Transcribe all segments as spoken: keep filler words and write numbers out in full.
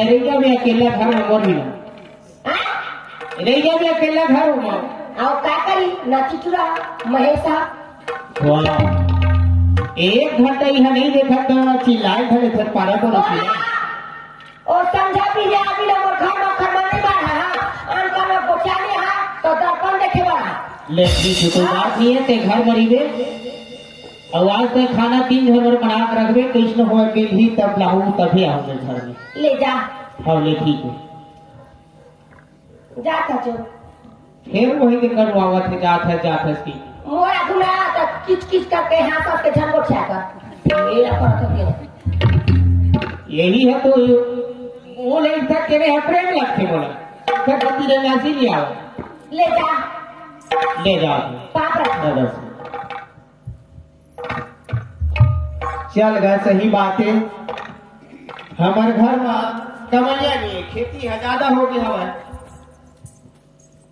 रइया में अकेला घर में मोर मिला। हाँ? रइया में अकेला घर हो ना। अउ का करी, नाती चुरा महेशा। वाह। एक घंटा इहाँ नहीं देखा तो चिल्लाए खड़े थे, पारा बोला चिल्ला। ओ समझा भी ले, अभी ले मोर घर में खरमन नहीं बाढ़ा, हाँ? अनका में गोचाले, हाँ? तो दर्पण देखे वाला। ले, ठीक है, कोई बात नहीं है, ते घर में रहिबे। अउ आज ते खाना तीन झन बर बना के रखबे, कइसनो होय मिलही तब लाहू, तभे आऊंगे घर में। ले जा। हाँ, ले, ठीक है। जा चाचू। फिर वही के करवावत है, जात है, जात है की। मोर आगू में आ, त किच किच करके हाँस हाँस के झन गोठिया कर। ये अपन तो के। यही है तो, वो ले तक के रे प्रेम लगते बोला। तक गति रे नासी नहीं आवा। ले जा। ले जा। पाप रख। दादा से। चल गा, सही बात है। हमर घर मा कमइया नहीं, खेती ह ज्यादा हो गया हवय।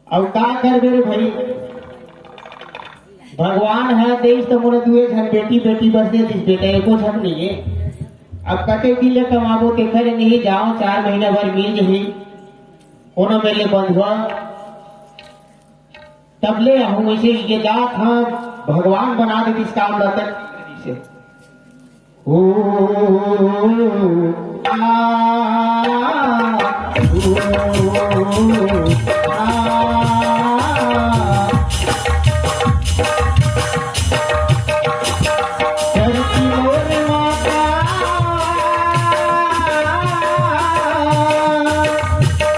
अउ का करबे रे भाई, भगवान ह देइस त मोला दुए झन बेटी, बेटी बस दे दिस, बेटा एको झन नहीं है। अब कते दिन ले कमाबो, तेखर नहीं जाओ, चार महीना भर मिल जही, कोनो मेर ले बंधुआ। तब ले आहूँ, वैसे ये जात हाँ, भगवान बना दे इस काम ला तक से। ओ, आ, ओ, आ। धरती मोर माता,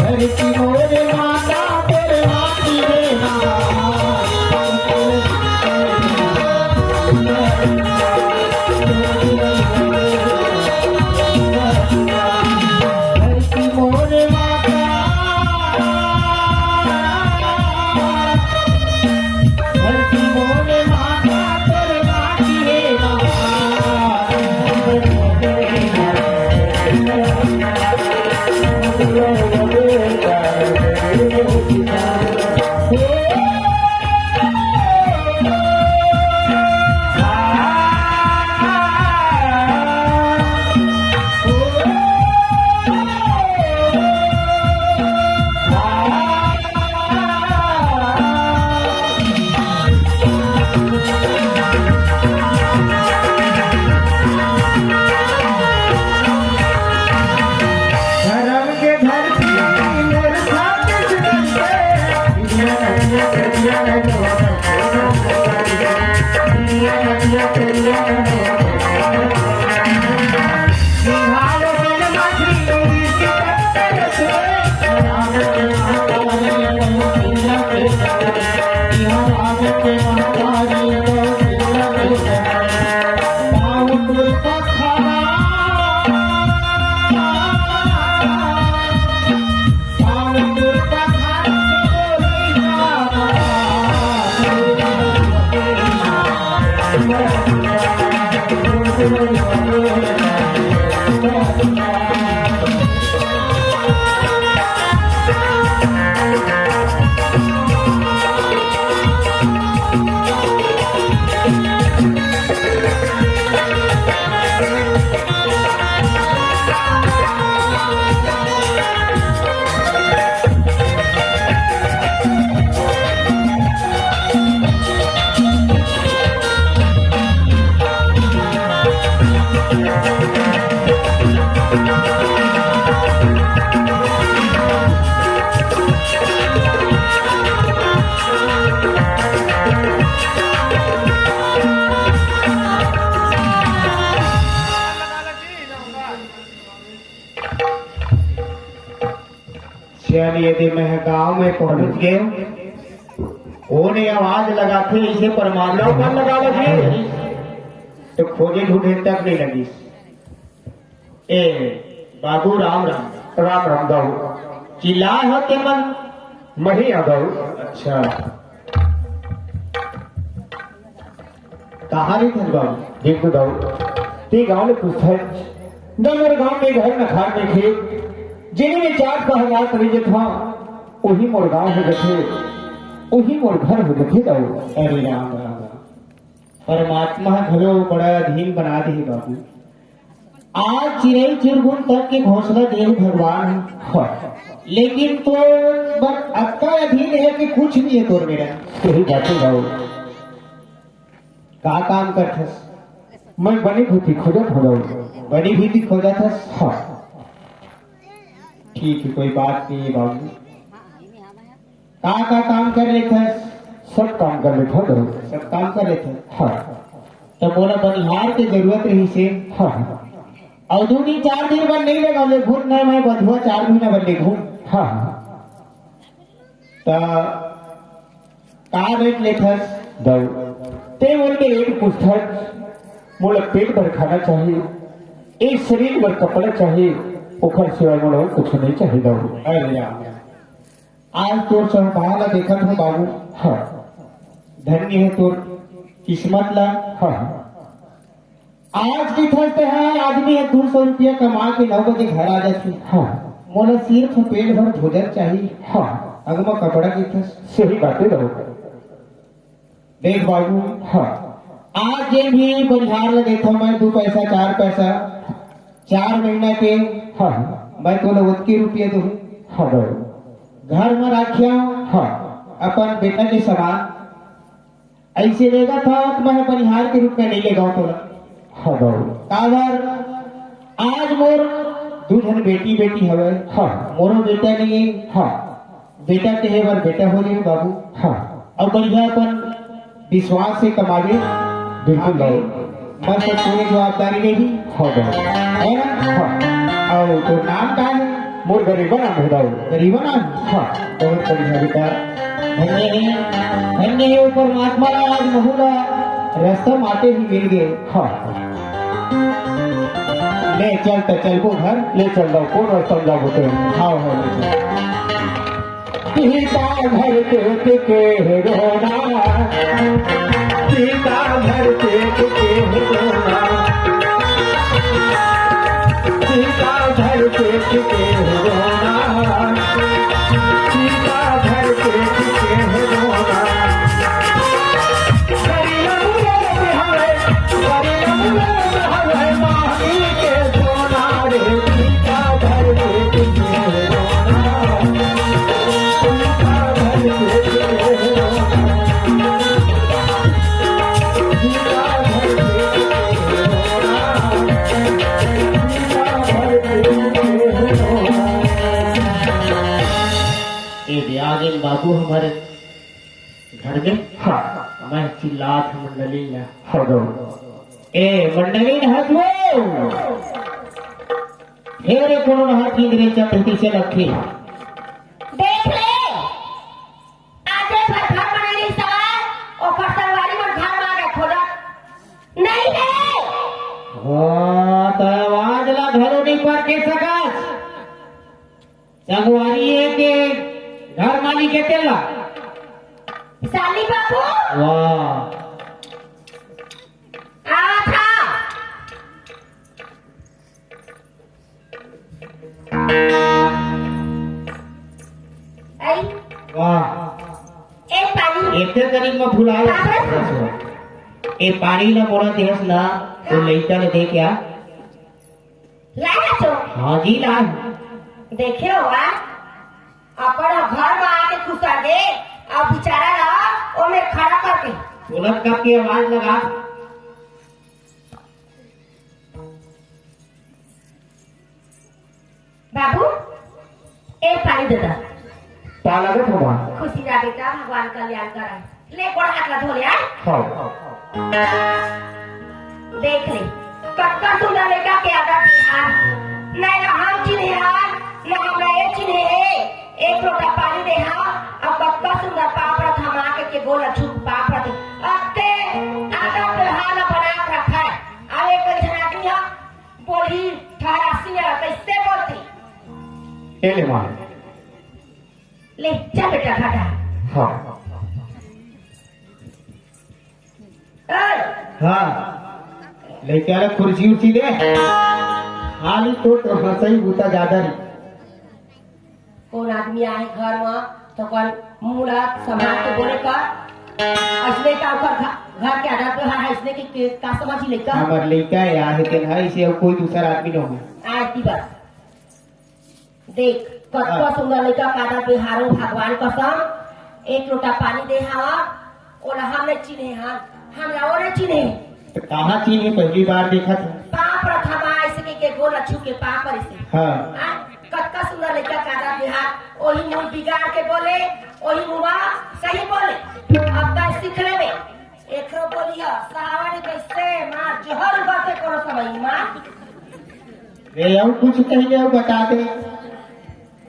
धरती मोर माता, तोर माटी रे माँ। धरती मोर माता, धरती मोर माता, तोर माटी रे माँ। धरम के धरती मोर छत्तीसगढ़ के। चलिए, यदि मैं गांव में पहुंच गए, ओने आवाज लगाथे, इसे परमात्मा मन लगा लगे, तो खोजे ढूंढे तक नहीं लगी। ए बाबू, राम राम। राम राम दाऊ। चिल्लाए हो ते मन? मही आ दाऊ। अच्छा। कहाँ रहिथस बाबू? देख तो दाऊ, ते गाँव ले पूछथस, न मोर गाँव में घर न खार में खेत, जेनी में चार पहर रात रहि जथंव, ओही मोर गाँव हो जथे, ओही मोर घर हो जथे दाऊ। अरे राम, राम, राम। परमात्मा घलो बड़ा अधीन बना दे हे बाबू। आज चिरई चिरगुन तक के घोंसला दे हे भगवान ह। हाँ। लेकिन तोर बर अतका अधीन हे कि कुछ नइ हे तोर मेर। सही बात हे बाबू। का काम करथस? मैं बनी भूती खोजत हँव। बनी भूती खोजत हस? हाँ। ठीक हे, कोई बात नइ हे बाबू। का का काम कर लेथस? सब काम कर लेथँव। सब काम कर लेथस? हाँ। त मोला बनिहार के जरूरत रहिस हे। हाँ। अउ दू दिन चार दिन बर नइ लेगँव, लेगहूँ त मैं बंधुआ चार महीना बर लेगहूँ। हाँ। त का रेट लेथस? दाऊ, तें मोर ले एक पूछथस, मोला पेट भर खाना चाही, एक शरीर भर कपड़ा चाही, ओकर सिवाय मोला अउ कुछ नइ चाही दाऊ। अरे यार, आज तोर स्वभाव ला देखत हँव बाबू। हाँ। धन्य हे तोर किस्मत ला। हाँ। आज के थस ते ह आदमी ह दू सौ रुपया कमा के नौ बजे घर आ जाथे। हाँ। मोला सिर्फ पेट भर भोजन चाही। हाँ। अगमा कपड़ा के थस। सही बात हे दाऊ। देख बाबू। हाँ। आज जेन भी बनिहार ला देथँव मैं दू पैसा, चार पैसा, चार महीना के। हाँ। मैं तोला ओतके रुपया दूँ। हाँ दाऊ। घर म राखिया। हाँ। अपन बेटा के समान। अइसे लेगथस त मैं बनिहार के रूप में नइ लेगँव तोला। हाँ दाऊ। काबर? आज मोर दू झन बेटी, बेटी हवय। हाँ। मोरो बेटा नइ हे। हाँ। बेटा कहे बर बेटा हो जाही बाबू। हाँ। अउ बढ़िया अपन विश्वास से कमाबे। बिल्कुल आगे दाऊ। मस्त तोर जवाबदारी रही। हाँ दाऊ। हे ना? हाँ। अउ तोर नाम का हे? मोर गरीबा नाम हे दाऊ। गरीबा नाम? हाँ। बहुत बढ़िया बेटा। धन्य हे, धन्य हे वो परमात्मा ला आज महू ला रस्ता म आते ही मिल गे। हाँ। ले चल त चलबो घर। ले चल दाऊ, कोन रस्ता म जाबो ते? हाँ, हाँ, ले चल। पीता भर पेट के रोना, पीता भर पेट के रोना, पीता भर पेट के रोना, पीता भर पेट के रोना। ए ब्याह दिन बाबू हमर घर में। हाँ। मैं चिल्लात हँव मंडली ला। हाँ दाऊ। ए मंडली हस वो। हे रे कोनो नहर की रे चतुर्थी से लखी। देख ले। आजे भर घर बनाई रही सवार, ओकर संगवारी मन घर म आगे खोजत। नइ हे। हाँ, त आवाज ला घलो नइ पर के सकस। संगवारी हे के घर मालिक हे तेला। साली बाबू। वाह। आथा। आई। वाह। ए पानी। एते कनिक म फुलाए। बाबा। ए पानी ला मोला देहस ना, तो लइका ले दे क्या? लाया तो? हाँ जी, लाए। देखे हो, वाह। अपन घर म आके घुसा दे, अब बेचारा ला ओमे खड़ा करके। बोलत करके आवाज लगा। बाबू, ए पानी दे दा। पाला दे भगवान। खुशी रह बेटा, भगवान कल्याण करे। ले, गोड़ हाथ ला धो ले, आ। हाँ। देख ले, कतका सुंदर लइका के आदत हे यार। न एला हम चिन्हे हन, न हमला ए चिन्हे हे। एक लोटा पानी दे हा, अउ कतका सुंदर पाँव परत हमा के, के गोड़ ला छू के पाँव परत हे। अत्ते आदत व्यवहार ला बना के रखा हे। अउ एक झन आदमी हा, बोलही, ठहरासी वाला कइसे बोलथे? ए ले माँ। ले, चल बेटा, घाटा। हाँ। ए! हाँ। लेके आ कुर्सी उर्सी दे। खाली तो, तो हंसई बूता ज्यादा रही। कोन आदमी आए घर म, तो कोन मुड़ा संभाल के बोले कर। अइसने का ओकर घ-, घर के आदत व्यवहार हे, अइसने के, के का समझ लइका? हमर लइका हे, आहे तेन ह, अइसे अउ कोई दूसर आदमी नोहे। आरती बस। देख, कतका हाँ। सुंदर लइका, का आदत व्यवहार हो, भगवान कसम। एक लोटा पानी दे हवा, ओला हम नइ चिन्हे हन, हमरा ओ नइ चिन्हे। त कहाँ चिन्हे, पहली बार देखत हन। पाँव परत हवा, अइसे के, के गोड़ ला छू के पाँव परे से। हाँ। हाँ? कतका सुंदर लइका, का आदत व्यवहार, ओही मुंह बिगाड़ के बोले, ओही मुंह सही बोले। अब तैं सीख लेबे। एकरो बोलिया, सहावन कइसे मार, जोहर उगाते कोनो समय मार। ए, अउ कुछ कहिबे, अउ बता दे।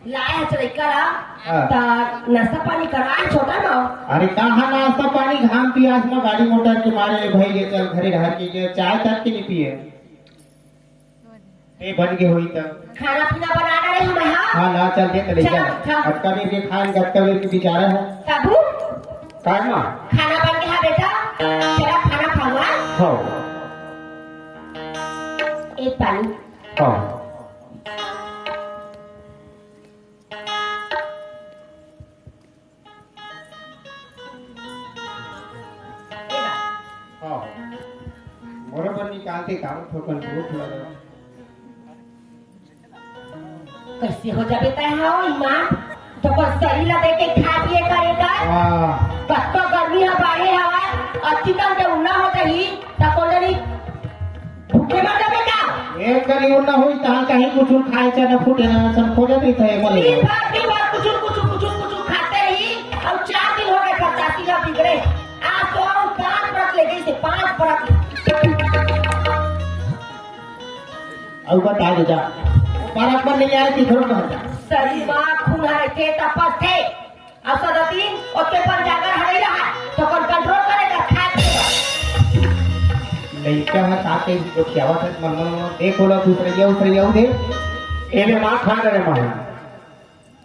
लाए हस लइका ला, हाँ। त नाश्ता पानी कराए छोटा ना। अरे, कहाँ नाश्ता पानी, घाम पियास म गाड़ी मोटर के मारे ले भई गे, चल घरे डहर के गे, चाय तक के नइ पिए। ए, बन गे होही त। खाना पीना बना डारे हंव मैं, हाँ? हाँ, ला चल दे त ले चल, चल। चल। अतका बेर के खान, अतका बेर के बिचारा हे। बाबू, काय माँ? खाना बन गे हे बेटा, चला खाना खावा। हाँ। एक पानी। हाँ। हाँ। मोरो बर निकालते का, थोकन भूख लगा। कइसे हो जाबे तैं, हाँ, ईमान? तो बस सही ला देके खा पिए करे का? हाँ। कतको गर्मी ह बाढ़े हवय, अतिकन के उन्ना हो जाही, त कोन जनी भूखे मर जाबे का? एक कनी उन्ना होई, तहाँ कहीं कुछ खाए चना फूटे ना, सब खोजत रही थे, बोले। दिन भर, दिन भर कुछ, कुछ, कुछ, कुछ खाते रही, अउ चार दिन हो गए, पचासी ला बिगड़े। आज तो हम पाँच परत ले गई से, पाँच परत। अउ बता दे जा, परत पर नहीं आए, तिखरो कह जा। शरीर मा खून हरे थे, तपस थे। अउ सदा दिन ओतके पर जाकर हरे रहा, तो कौन कंट्रोल करेगा? खाए पिए। लइका ह साथे ही गोठियावत हे, मन, मन, मन, देख ओला, दूसरैया, उसरैया, दे। एले माँ खा डरे माँ।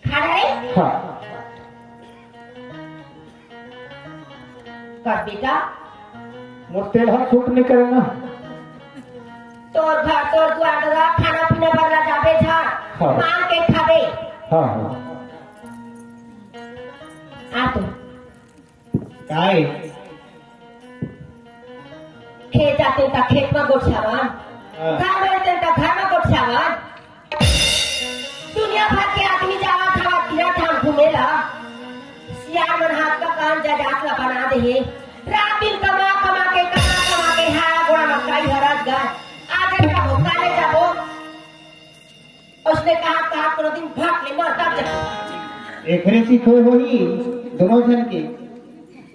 खा डरे? हाँ। कर बेटा। मोर तेल ह सूट नइ करे ना। तोर घर, तोर दुआर, डरा खाना पीना बर ला जाबे झन। हाँ। मांग के खाबे। हाँ, हाँ। आ तो। काय? खेत जाते त खेत म गोठियावन। हाँ। घर में रहते त घर में गोठियावन। दुनिया भर के आदमी जावत हवय तीरथ धाम घूमे ला। सियान मन हाथ का कान जायदाद ला बना दे हे। रात दिन कमा कमा के, कमा कमा के हारा घोड़ा म काई हरत गा। आज का भोका ले जाबो। उसने कहा, कहा कोनो दिन भाग ले मर तब जाके। एकरे सीखो होही दोनों जन के।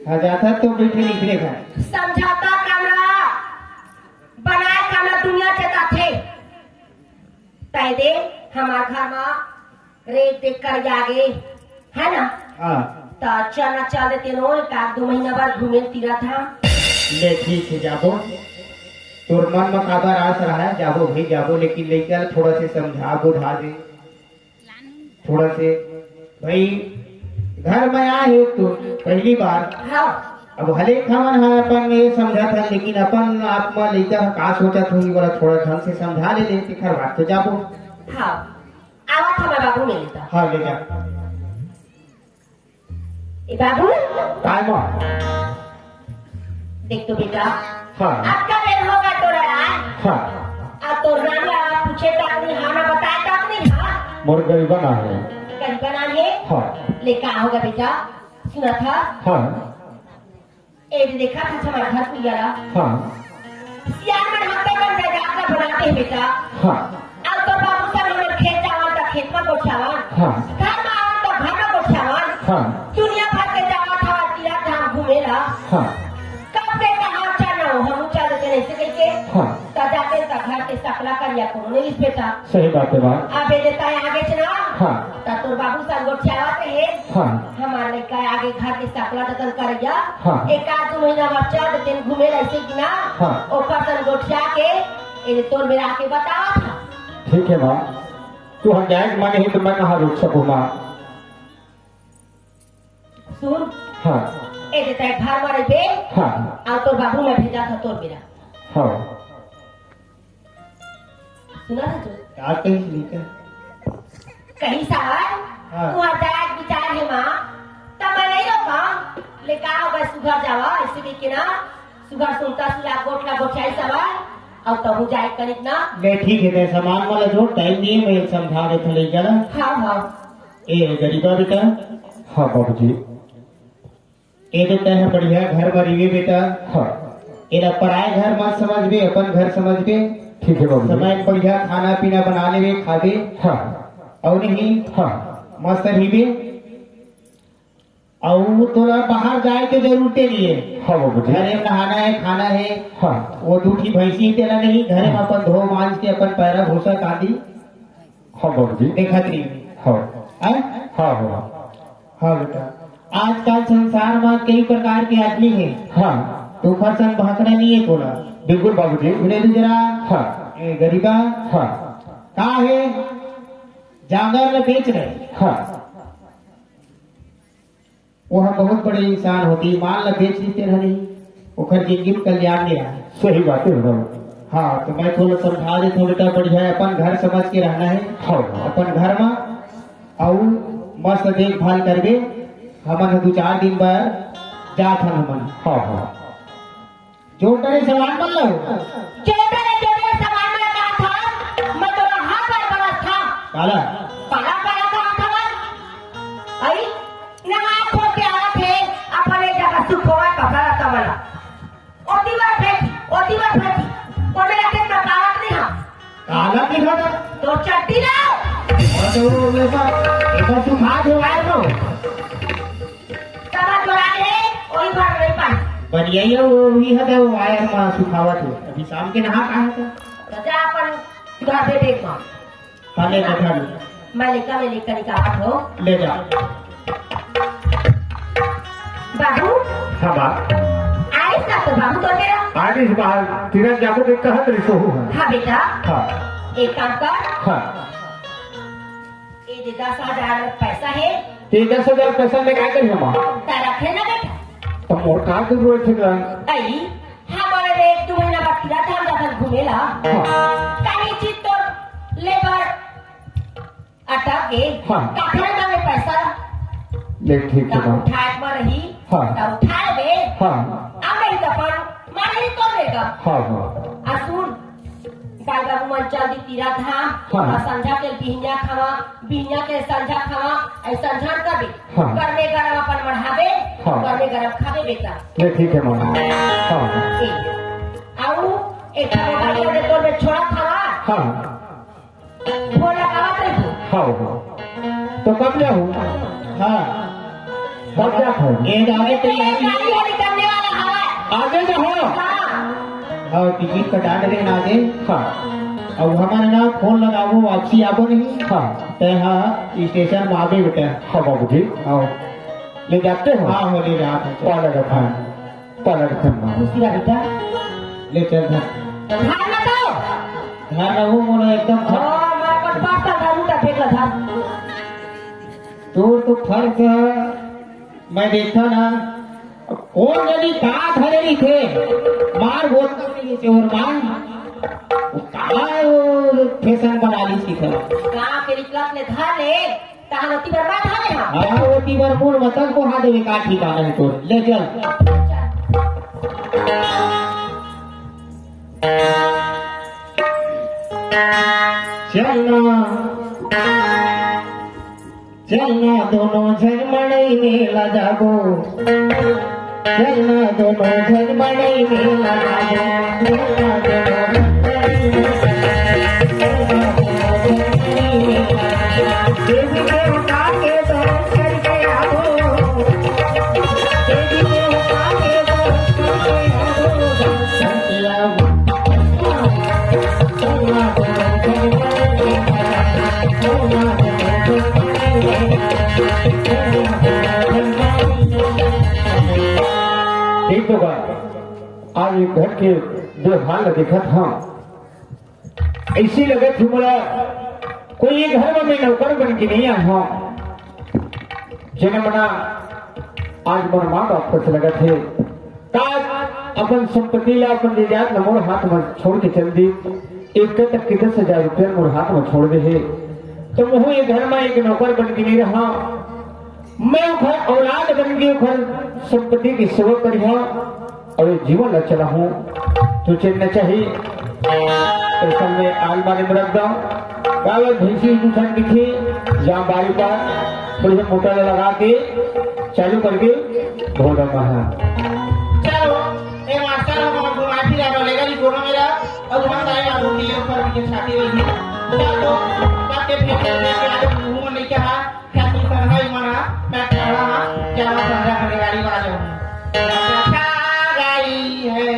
हाँ, जाता तो बैठे निकले घर। समझौता कमरा, बनाए कमरा दुनिया चेताथे। तय दे, हमार घर मा रेत देख कर आगे, है ना? हाँ। त चल ना, चल देते नो, एक आध दो महीना बाद घूमे तीरथ धाम। ले, ठीक है, जाबो। तोर मन में काबर आस रहा है, जाबो भाई, जाबो, लेकिन लइका ल थोड़ा से समझा बुझा दे। थोड़ा से, भाई, घर में आए हो तो पहली बार। हाँ। अब हले हमन ह अपन ये समझत हन, लेकिन अपन आप में लइका ह का सोचत होही, ओला थोड़ा ढंग से समझा ले, ले, तेखर बाद तो जाबो। हाँ। आवत हवय बाबू, मिलता। हाँ, ले जा। ए बाबू। काय माँ? देख तो बेटा। हाँ। अतका बेर होगे तोर आए। हाँ। अब तोर नाम ला पूछे तक नहीं, हाँ ना बताए तक नहीं, हाँ। मोर गरीबन आहे। गरीबन आहे? हाँ। ले का होगे बेटा? सुनत हस? हाँ। ए दे देखा था हमार घर कुरिया ला। हाँ। सियान मन हत्ते कन जायदाद ला बनाते हैं बेटा। हाँ। अब तो बाबू सब हमर खेत जावन त खेत में गोठियावन। हाँ। घर में आवन त घर में गोठियावन। हाँ। दुनिया भर के जावत हवा तीरथ धाम घूमे ला। हाँ। कब के कहा चल रहो, हम चल देते ऐसे कह के। हाँ। त जाते त घर के सकला करिया कोनो नहीं लिस बेटा। सही बात है माँ। अब ए देता है आगे चला। हाँ। त तोर बाबू सब गोठियावत है। हाँ। हमार लइका आगे घर के सकला जतन करइया, हाँ। एक आध दू महीना बाद चल देते घूमे ला ऐसे कि ना, हाँ। ओकर सन गोठिया के, ए तोर मेरा आके बतावत हा। ठीक है माँ, तू हम जाए के माने ही तो मैं कहाँ रुक सकूँ माँ? सुन। हाँ। ए जे तय घर में रहिबे, हाँ। आ तोर बाबू मैं भेजा था तोर मेरा। हाँ। सुना था तू? का कही सुनी का? कही साहब, हाँ। तू हर जाए विचार है माँ, तब मैं नहीं रोका। ले का होगा, सुघर जावा, ऐसे कहिके ना, सुघर सुनता सुला गोठला गोठियाई सवाल, अउ तहू जाए कनिक ना। ले ठीक हे, ते सामान वाला जो टाइम नहीं है, मैं समझा देथों लइका ला। हाँ, हाँ। ए गरीबा बेटा। हाँ बाबूजी। ए बेटा हे बढ़िया घर में रहिबे बेटा। हाँ। एला पराए घर मत समझबे, अपन घर समझबे। ठीक है बाबूजी। समय बढ़िया खाना पीना बना लेबे, खाबे। हाँ। अउ नहीं। हाँ। मस्त रहिबे। अउ तोला बाहर जाए के जरूरते नहीं है। हाँ बाबूजी। घरे में नहाना है, खाना है। हाँ। वो दू ठी भैंसी तेला नहीं, घरे में अपन धो मांज के अपन पैरा भूसा कांदी। हाँ बाबूजी। देखत रही। हाँ। हैं? हाँ, हाँ। हाँ बेटा, आजकल संसार में कई प्रकार के आदमी है। हाँ। तो ओकर संग भाखना नहीं है तोला। बिल्कुल बाबूजी। बोले तू जरा। हाँ। ए, गरीबा। हाँ। का है? जांगर ल बेच रहे। हाँ। वो ह बहुत बड़े इंसान होती, माल ल बेच देते रहे, ओकर जिंदगी में कल्याण नहीं रहा। सही बात है बाबू। हाँ, तो मैं थोड़ा समझा देता हूँ बेटा, बढ़िया है, अपन घर समझ के रहना है। हाँ। अपन घर में अउ मस्त देखभाल करबे। हमन ह दू चार दिन बर जात हन हमन। हाँ, हाँ। जोर करे सवाल मत लो। जोर करे, जोर करे सवाल मत कहा था, मैं तोला हाथ बार बरस था। काला? काला, काला कहा था। आई, नहा खो के आवत हे, अपन एक जगह सुखवा कपड़ा रहता वाला। ओती बार फेंकी, ओती बार फेंकी, ओने रखे तो कावत नहीं हम। काला की खाता? तो चट्टी लाओ। अरे तो वो ऐसा, ऐसा सुखा दे वायर लो। तब जोड़ा दे, ओही भर नहीं पानी। बढ़िया ही है, वो भी है, वो वायर में सुखावत है। अभी शाम के नहा कहाँ था? तो जा अपन घर पे देख माँ। हाँ, ले जा, खा ले। मैं लेकर, मैं लेकर निकालत हो। ले जा। बाबू। हाँ, बा। आइस ना तो बाबू तो तेरा। आइस बाहर, तीरथ जाबो के कहत रही सोहू है। हाँ, बेटा। हाँ। एक काम कर। हाँ। ये दे दस हजार पैसा है। ते दस हजार पैसा में का करी हम? ता रखे ना बेटा। तो मोर का जरूरत है ना? आई, हमारे रे एक दो महीना बाद तीरथ हम जाथन घूमे ला। हाँ। कहीं चीज तो लेबर अटक गए। हाँ। काखर मांगे पैसा? ले, ठीक है, तब हाँ। उठाए बर ही, हाँ। तब उठा लेबे। हाँ। अब नहीं तो अपन मारे ही तो लेगा। हाँ, हाँ। आ सुन, गाय बाबू मन चल दी तीरथ धाम, हाँ। और संझा के बिहनिया खावा, बिहनिया के संझा खावा, ऐ संझा कबे। हाँ। गरमे गरम अपन मढ़ाबे, हाँ। गरमे गरम खाबे बेटा। ले, ठीक है, माँ। हाँ। ए, आऊ, एक ठो मोबाइल दे तो मैं छोड़ा खावा। हाँ। फोन लगावत रहिबो। हाँ, हाँ। तो कब जाहू? हाँ। कब जात हो? ए, आगे ए, तैयारी गाड़ी है। वाली करने वाला हवा। आगे जाहू? हाँ। हाँ, टिकट कटा के देना आगे। हाँ। अब हमारे ना फोन लगाबो, वापसी आबो नहीं। हाँ। ते हाँ, स्टेशन में आबे बेटा। हाँ, बाबूजी। हाँ। ले जाते हो? हाँ, हो, ले जाते हो। पाला का खान। पाला का खान। दूसरा बेटा। ले चल घर। घर में तो घर रहू मोला एकदम ओ, खत- मैं अपन पास्ता धरू त फेंक ला था। तोर तो फर्ज है, मैं देखा ना, कौन जनी का धरे रहिथे, मार बोल नहीं से और मार, वो का वो फैशन बना ली थी था। गाँव के निकलत ले धर ले, तहां ओती बर मैं धरे हां। हाँ, ओती बर मोर मतन को हाथ में का ठिकाना है तोर। ले चल। चलना, चलना दोनों झन मड़ई मेला जाबो। चलना दोनों झन मड़ई मेला जाबो। चलना दोनों झन मड़ई मेला जाबो। चलना दोनों झन मड़ई मेला जाबो। देवी देवता के दर्शन करके आबो। देवी देवता के दर्शन करके आबो। ठीक तो बा। आज एक घर के दो हाल देखत हंव। ऐसी लगत हे मोला कोई ये घर में मैं नौकर बन के नहीं आया हूँ। जेने मना आज मोर माँ बाप कस लगत हे। का अपन संपत्ति ला, अपन जायदाद ला मोर हाथ में छोड़ के चल दी। एक तक के दस हजार रुपया मोर हाथ में छोड़ दे हे। तो महू ये घर में एक नौकर बन के नहीं रहा। मैं ओखर औलाद बन के ओखर संपत्ति के सेवा करिहूं अउ जीवन ला चलाहूं। तो चलना चाहिए। तो सब में आलमा ने मरद गांव कावल भैंसी इंसान दिखे, जहां बारी पर थोड़ी सी मोटर लगा के चालू करके भोला महा। चलो, ए मास्टर, हम घुमा फिरा लेगा, ई कोनो मेरा, और हम दाई बाबू के ऊपर भी छाती वाली। चलो, तब के फिर मैं आज मुंह नहीं कहा, ख्याति करना ही मना, मैं खड़ा हाँ, क्या मैं संध्या करने गाड़ी में आ जाऊँ। छा गई है।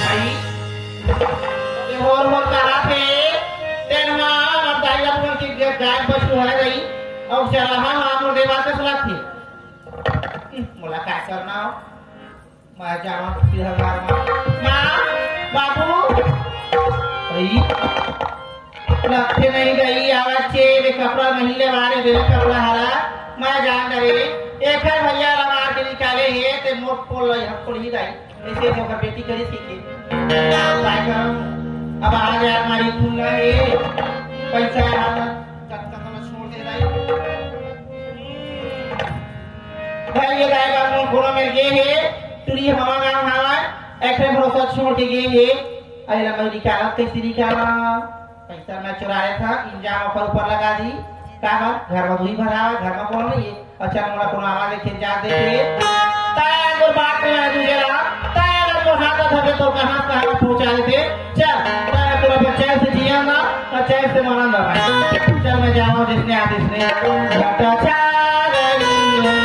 भाई, ये होर होर कहा थे, तेन मा हमर दाई ला बोल के ग-, गाय पशु हर गई, अउ चरवाहा मा मोर देवा कस लगथे। मोला काय करना हो? मैं जावा सीधा घर मा। माँ, बाबू, भाई, लगथे नहीं गई, आवाज चे, वे कपड़ा नहीं ले बारे, वे कपड़ा हरा, मैं जान डरे, एकर भैया ला मार के निकाले हे, ते मोर पोल ला यहाँ पोल ही दाई। ऐसे जो कर बेटी करी सीखे। काय करम? अब आ गया हमारी फूल है। पैसा है हाथ में, कत-, कत-, कत छोड़ दे रहा है। भाई, ये दाई बाबू कोनो मेर गे हे, टुरी हवा गाँव हवा, ऐसे भरोसा छोड़ के गे हे। अरे लम्बा निकालत कैसे निकाला? पैसा मैं चुराया था, इंजाम ऊपर ऊपर लगा दी। का बात? घर में दूरी भरा, घर में कौन नहीं है? अच्छा, मोला कोनो आवाज देखे जा देखे। ताया तो बात में आ जुगेला, ताया तो हाथ धर के तो कहाँ कहाँ पहुँचा देते। चल, ताया तोला पर चैन से जिया ना, और चैन से मरन ना भाई। चल, मैं जा रहा हूँ, जिसने आदि इसने। घटा छा गई है।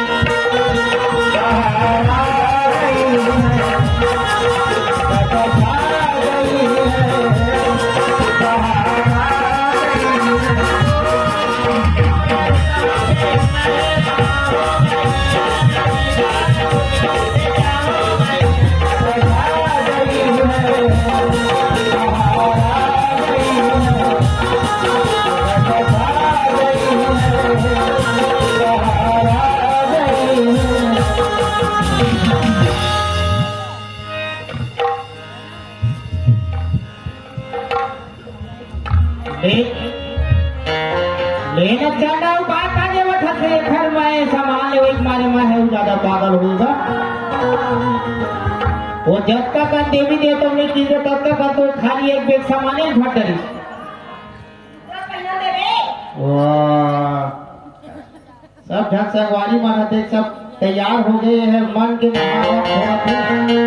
ले, लेना चाहना हूँ, बात आगे बढ़त है, घर में सामान ले, एक मारे में है, ज्यादा पागल होगा। वो जब तक हम देवी देवता में कीजिए, तब तक हम तो खाली एक बैग सामान ही भर डरी। वाह। सब झन संगवारी मन ह देख, सब तैयार हो गए हैं, मन के मुताबिक होवत हे।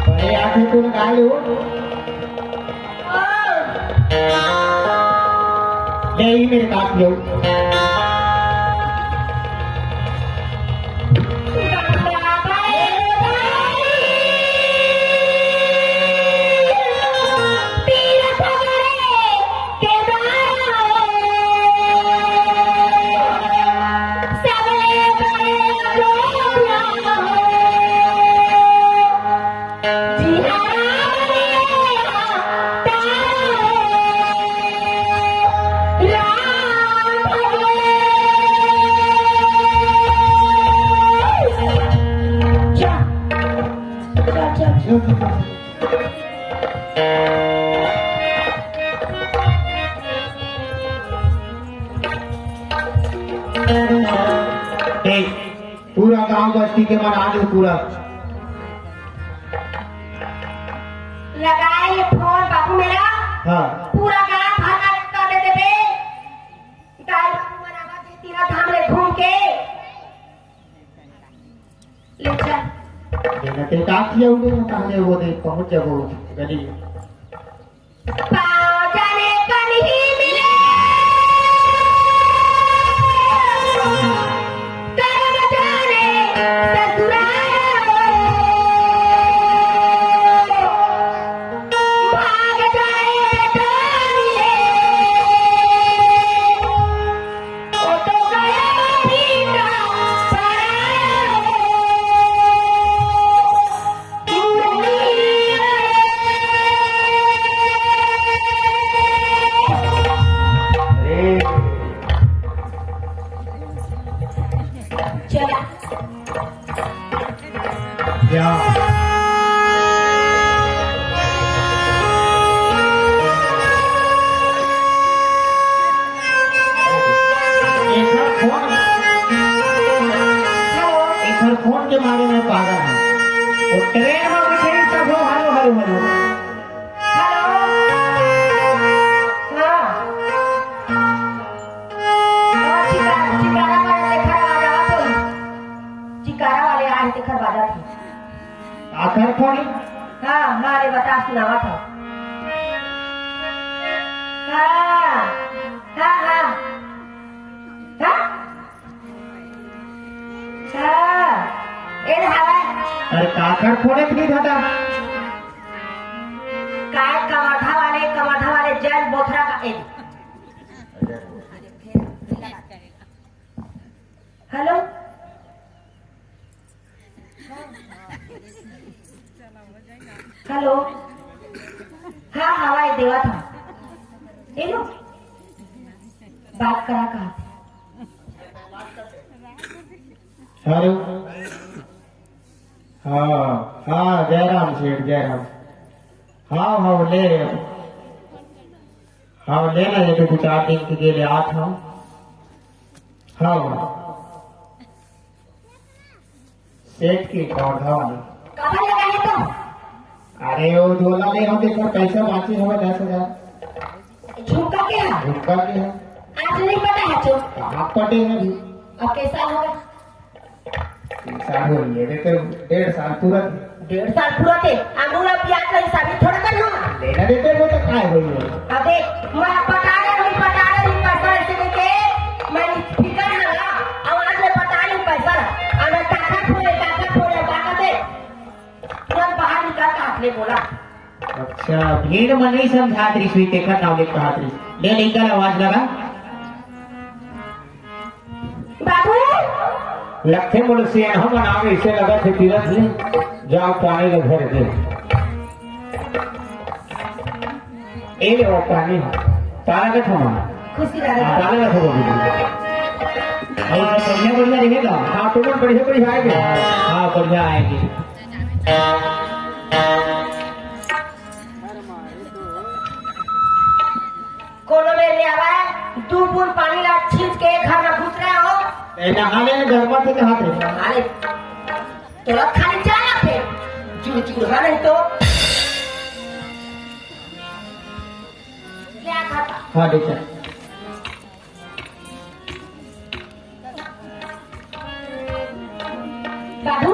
बड़े आदमी को निकाल लो। ले, ये मेरे पास लो। देख, पूरा गांव बस्ती के मन आ गे पूरा। लगाए ये फोन बाबू मेरा। हाँ। पूरा गांव भर का कर दे देबे। गाय बाबू मन आवा थे तीरा धाम ले घूम के। ले चल। देना ते का किया हुए ना, ताहले वो दे पहुंच जाबो गली। पाँव जने कनही मिले, करम जाने ससुराल। भाग जाए बेटा मिले, ओ तो गया भी ना पाए। चला। या। एकर फोन, एकर फोन के मारे में पागल है। वो ट्रेन में बैठे ही सब हो, हेलो, हेलो, हेलो। हेलो। हाँ। हाँ, चिका-, चिकारा वाले देखा रहा, जावा तो। चिकारा वाले आए देखा बाजा थे। आखिर फोन? हाँ, हाँ, रे बता, सुनावा था। हाँ, हाँ, हाँ। हाँ? हाँ, ए रे हवा। अरे काकर फोड़े नहीं दादा। काय कमाठा वाले, कमाठा वाले जैन बोथरा का, ए। हेलो। हेलो। हाँ, हवा ए देवा था। ए लो। बात करा कहा। हेलो। हाँ, हाँ, जयराम सेठ, जयराम। हाँ, हाँ, ले। हाँ, ले ना, ये तो दो चार दिन के लिए आत हूँ। हाँ। सेठ के पौधा वाले। कहाँ लगा है तो? अरे, वो झोला ले हम, देखो, पैसा बाकी हवे दस हजार। झुमका के है? झुमका के है। आज नहीं पटा है तो? कहाँ पटे है अभी? अब कैसा होगा? साल हो रही है, देखो, डेढ़ साल पूरा। डेढ़ साल पूरा थे, अमूल अब याद नहीं, शादी थोड़ा कर लो। लेना देते वो तो काय हो रही है? अबे, मैं पटा रही हूँ, पटा रही हूँ, पैसा ऐसे देके, मैं फिकर है ना, अब आज मैं पटा रही हूँ पैसा, अब मैं काका खोले, काका खोले, काका दे, तुरंत बाहर निकल के हाथ ले बोला। अच्छा, भीड़ में नहीं समझात रही सुई, तेकर नाम ले कहात रही। ले, निकल, आवाज लगा। बाबू। लखे मोर सियान हम बना के इसे लगा थे तीरथ ले, जाओ पानी ले भर के। ए ले वो पानी, पाला के थमा। खुशी रहा। पाला के थमा। और बढ़िया बढ़िया रहेगा। हाँ, तुम बढ़िया बढ़िया आएंगे। हाँ, बढ़िया आएंगे। कोनो मेर ले आवा, दू बूंद पानी ला छींच के घर में घुस रहे हो। ए, नहा ले, घर में से कहाँ थे? नहा ले। तोरा खाली जाना थे। जुड़ जुड़, हाँ नहीं तो। ले आ घर पर। हाँ, बेटा। बाबू।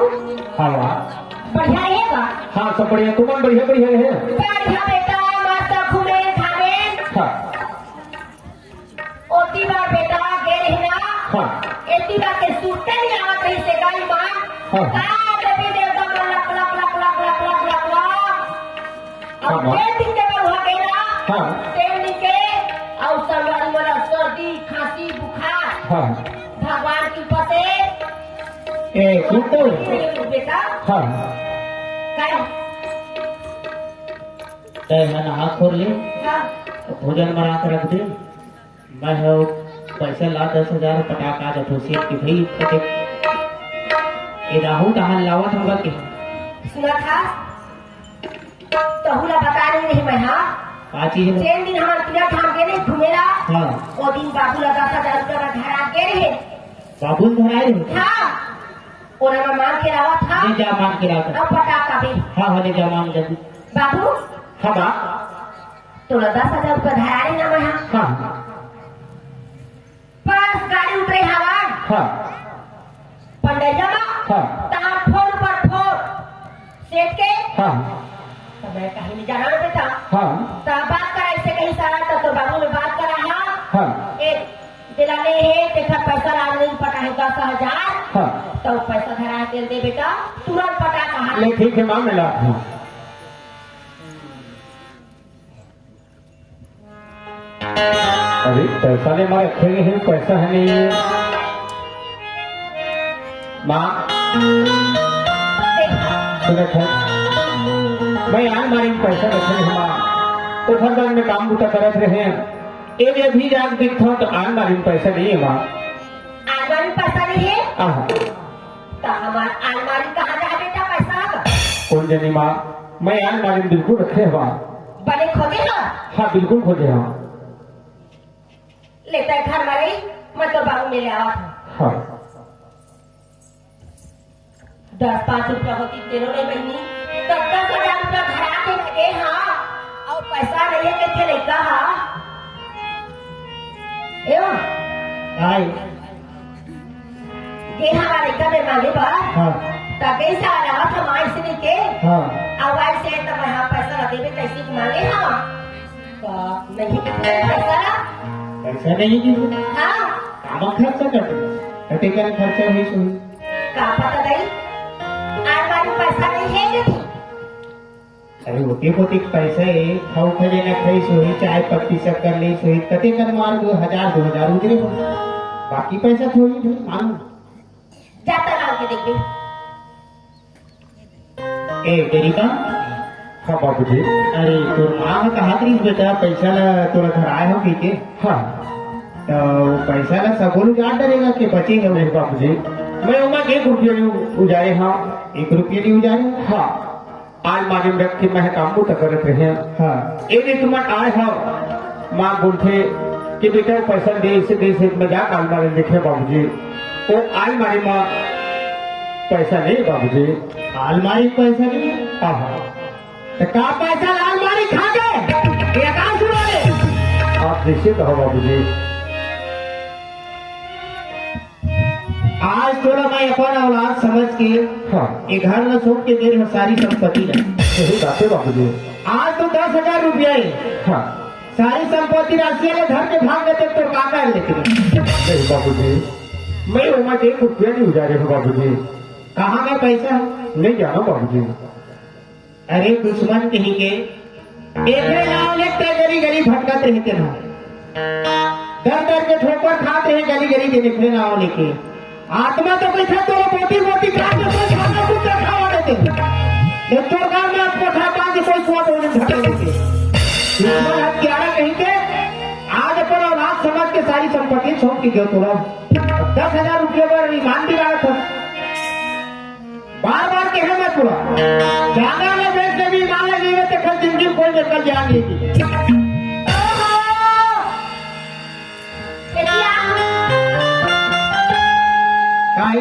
हाँ, वाह। बढ़िया रहे बा? हाँ, सब बढ़िया। तुमन बढ़िया, बढ़िया रहे? बढ़िया बेटा, मस्त घूमे, घामे। हाँ। ओती बार बेटा गे रहे ना? हाँ। एती बार के सुरते नहीं आवत रही से गाई माँ। हाँ। का देवी देवता मन लक, लक, लक। हाँ, अब माँ। तेल दिन के बाद हो गए ना? हाँ। तेल दिन के, और संगवारी वाला सर्दी, खांसी, बुखार। हाँ। भगवान की कृपा से। ए, सुन तो। बेटा। हाँ। काय? तय मन हाथ खोल ले। हाँ। भोजन बना के रख दे। मैं हो पैसा ला दस हजार पटाखा जब सेठ के भाई पटे। ए राहु तहान लावत होगा के। सुना था? तहू ला बता नहीं रही मैं, हाँ? का चीज है? जेन दिन हमार तीरथ धाम के नहीं घूमेला, हाँ। वो दिन बाबू ला दस हजार रुपया का घर आ के रहे। बाबू धराए रहे। हाँ, ओला मैं मांग के लावत हँव। ले जा, मांग के लावत हँव। अब पटा का बे। हाँ, हाँ, ले जा, मांग जल्दी। बाबू। हाँ, माँ। तोला दस हजार रुपया धराए रहे ना मैं, हाँ। हाँ। बस गाड़ी उतरे हवा। हाँ। पंडरिया मा। हाँ। तार फोन पर फोन। सेठ के? हाँ। त मैं कहीं नहीं जाना ना बेटा। हाँ। त बात करा, इसे कहीं सारा त तो बाबू में बात करा, हाँ। हाँ। ए, दिलाने हे, तेखर पैसा लाने नहीं पटा है दस हजार। हाँ। तो पैसा धरा के दे बेटा, तुरंत पटा कहा। ले ठीक है माँ, मैं लात हँव। अरे, पैसा ले मारे रखे हे, पैसा हे नहीं। माँ, सुनत हे? मैं आलमारी में पैसा रखे हे माँ। ओ भगवान में काम बूता करत रहे। ए, ये भी जाग दिखता तो आलमारी में पैसा नहीं है माँ। आलमारी में पैसा नहीं है? आहा। त हमार आलमारी कहाँ रहा बेटा पैसा? कोन जनी माँ, मैं आलमारी में बिल्कुल रखे हँव। बने खोजे हो? हाँ, बिल्कुल खोजे हँव। ले तैं घर मा रही, मैं तो बाबू में ले आवत हँव। हाँ। दस पाँच रुपया होती तेरो नहीं बहिनी, त दस हजार रुपया धरा के लगे हाँ, अउ पैसा नहीं है कइसे लइका हाँ। एवं? आय। गे हवा लइका में मांगे बर। हाँ। तबे से आलावत हम आइस नहीं के। हाँ। अउ आइस त मैं हाँ पैसा ला देबे तइसे के मांगे हाँ। त नहीं के पैसा ला। पैसा नहीं के? हाँ। कामा खर्चा कर दे। कते कर खर्चा हुई सुन। का पता दई? आलमारी में पैसा नहीं है के थी? अरे, ओती पोती के पैसा हे, खाऊ खजाना खाइस होही, चाय पत्ती शक्कर लेइस होही, कते कर मार दो हजार, दो हजार उजरे हो। बाकी पैसा थोड़ी है, मानो। जाता लाव के देख बे। ए, तेरी का? हाँ, बाबूजी। अरे, तोर माँ ह कहा करिस बेटा, पैसा ला तोला धराए हो कहिके? हाँ। त वो पैसा ला सबो ल उजार डरेगा के बचे हे? नहीं, बाबूजी। मैं ओमा एक रुपया नहीं उजारे हँव। एक रुपया नहीं उजारे? हाँ। आलमारी में रख के मैं काम बूता करत रहे। हाँ। ए दे तुमन आए हव, माँ बोलथे कि बेटा वो पैसा दे, इसे दे, इसे मैं जा आलमारी में देखे बाबूजी, वो आलमारी में पैसा नहीं बाबूजी। आलमारी में पैसा नहीं? हाँ, हाँ। त का पैसा आलमारी खा गए? ये का सुना रे? आप जैसे कहो बाबूजी। आज तोला मैं अपन औलाद समझ के हाँ। ये घर ला सौंप के दे रहे हँव सारी संपत्ति ला। सही बात हे बाबूजी। आज तो दस हजार रुपया हे। हाँ। सारी संपत्ति राशि ला धर के भाग गए तो का कर लेते? नहीं बाबूजी, मैं ओमा एक रुपया नहीं उजारे हँव बाबूजी। कहाँ गए पैसा? नहीं जाना बाबूजी। अरे दुश्मन कहिके, एकरे नाव ले ते गली गली भटकत रहिते ना। दर दर के ठोकर खात रहे गली गली के एकरे नाव लेके। आत्मा तो कहिथे तोला मोटी मोटी काट के कोई खाना कुछ खावा देते। ये तोर गाँव में आत्मा खा पान के कोई कुआं बोले भटक देते। दुश्मन हत्यारा कहिके, आज अपन औलाद समझ के सारी संपत्ति सौंप के गयो तोला। दस हजार रुपये पर ईमान भी रहा था। बार बार कहे मत बोला। जाना में बेच के भी मान लगी हुई तो कल जिंदगी में कोई निकल जाएंगे। ओहो! बेटिया। काई?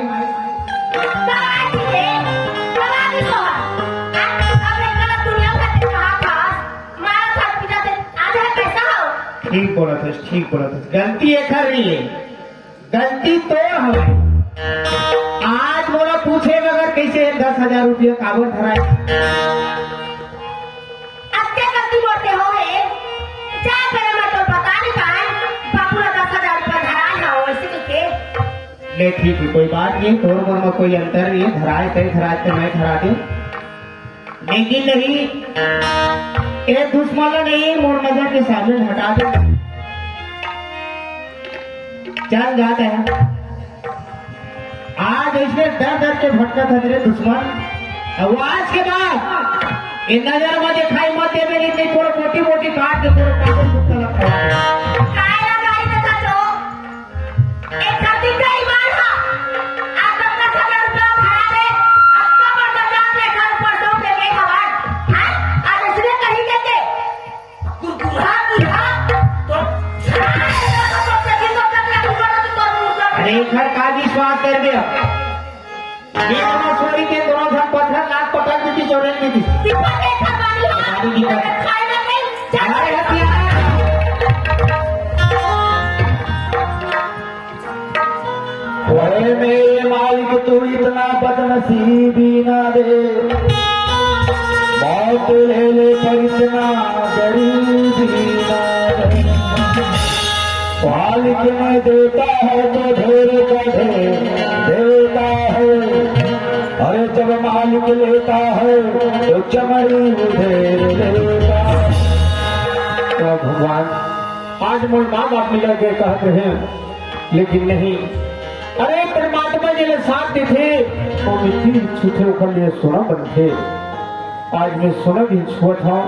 कब आए थे? कब आए थे सोहर? आज अब एक गलत दुनिया में थे, कहाँ था? मारा था, पीटा थे, आज है कैसा हो? ठीक बोला था, ठीक बोला था। गलती एक कर रही है। गलती तोर हवय। आज मोला पूछे बगैर कइसे दस हजार रुपया काबर धराय? अत्ते गलती मोर के होहे, जा करे मैं तो बता नहीं पाए, बाबू ला दस हजार रुपया धराय हवय, वइसे कहिके। ले ठीक हे, कोई बात नहीं, तोर मोर में कोई अंतर नहीं हे, धराय ते धराय ते मैं धरा दूं। लेकिन नहीं, ए दुश्मन ला नहीं, मोर नजर के सामने हटा दे। चल जाते हैं। आज इसने डर डर के भटका था तेरे दुश्मन। अब आज के बाद ये नजर में दिखाई मत देवे, नहीं तो पूरा मोटी मोटी काट के पूरा पागल कुत्ता लगता है। काय लगाई देखा तो? एक धरती का ईमान हा। आज तक दस हजार रुपया उधार है, अब तो बड़का जात ले घर पर सौ के गए हवार। हाँ? आज इसने कहीं देते। कुरकुरा, कुरकुरा, तो छाए लगा तो सचिन को तक लागू करो तो तोर मुर्दा पे। एखर का विश्वास कर दे? ये दोनों छोरी के दोनों झन पत्थर लात पटक देती, चोरन देती। दीपक, एक बारी हाँ, बारी दीपक। खाए में नहीं, चल। अरे हथियार। ओए मेरे मालिक, तू इतना बदनसीबी ना दे, मौत ले ले पर इतना गरीबी ना दे। मालिक ने देता है तो ढेर का ढेर देता है, अरे जब मालिक लेता है तो चमड़ी उधेर लेता है। तो भगवान आज मोर माँ बाप मिलर के कहत रहे, लेकिन नहीं। अरे परमात्मा जी ने साथ देथे, वो मिट्टी छूथे ओकर लिए सोना बनथे। आज मैं सोना भी छुअत हूँ,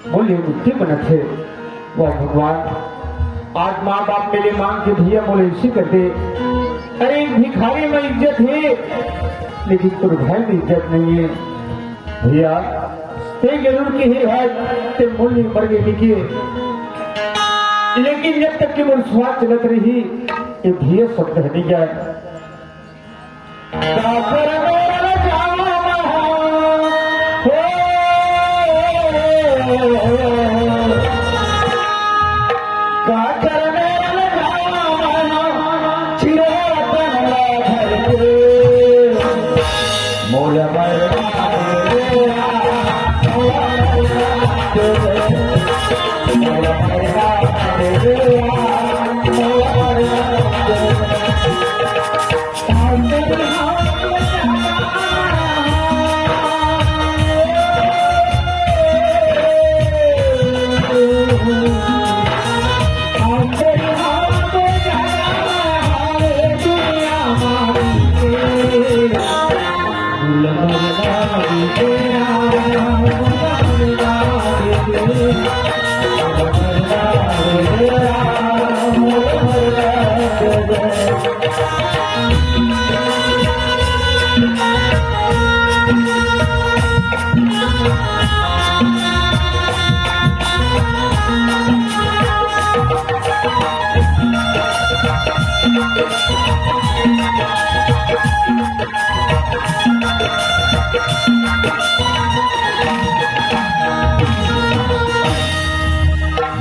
बोले मिट्टी बनत हे। वाह भगवान, आज माँ बाप मेरे मांग के भैया बोले इसी कर दे। अरे एक भिखारी में इज्जत है, लेकिन तोर भाई में इज्जत नहीं है। भैया, ते जरूर की ही है, ते मूल्य मर गए निके। लेकिन जब तक कि मोर श्वास चलत रही, ये भैया शब्द है नहीं जाए। काकर मेरा जावा महा, हो, काकर मेरा जावा महा, चिरा तंगला भर के, मोल मरना दे, मोल मरना दे, मोल मरना दे, मोल मरना दे।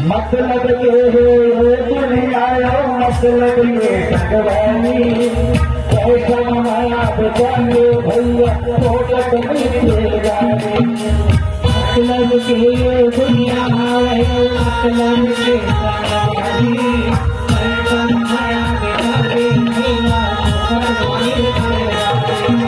मतलब के हो ये दुनिया, मतलब के भगवानी, पैसा माया बेचारे भैया, फोकट में तेल गाड़ी। मतलब के दुनिया, मतलब के भगवानी, पैसा माया बेचारे भैया, फोकट में तेल गाड़ी।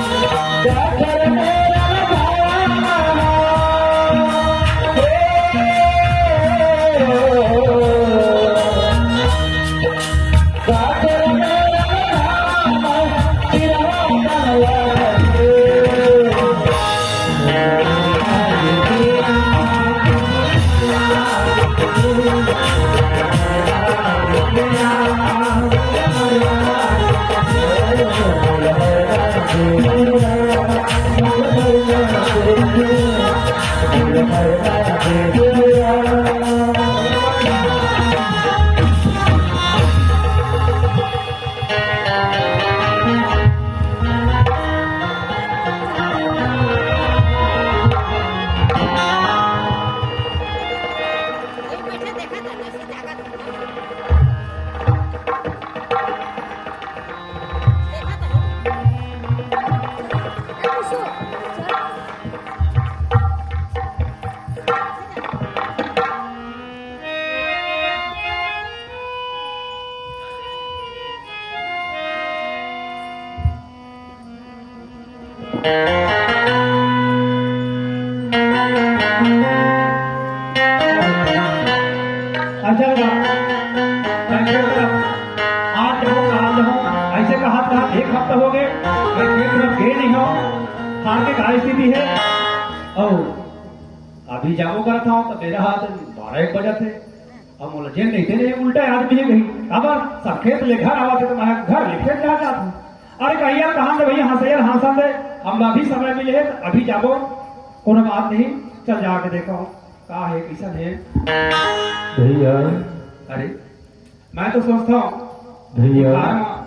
अच्छा लगा। मैं फिर तरफ आठ हो, आठ हो, ऐसे कहा था, एक हफ्ता हो गए, मैं खेत तरफ गए नहीं हूँ। हार के का स्थिति है? और अभी जाबो करत हूँ तो मेरा हाथ बारह एक बजत है। अब मोला जेन नहीं तेने उल्टा आदमी है कहीं। अब सब खेत ले घर आवत है तो मैं घर ले खेत जा जात हूँ। अरे कहिया कहाँ दे भैया, हंसैया हंसन दे। अब अभी समय मिले है तो अभी जाबो, कोनो बात नहीं, चल जाके देखो का है, कैसन है। भैया। अरे, मैं तो सोचता हूँ, भैया।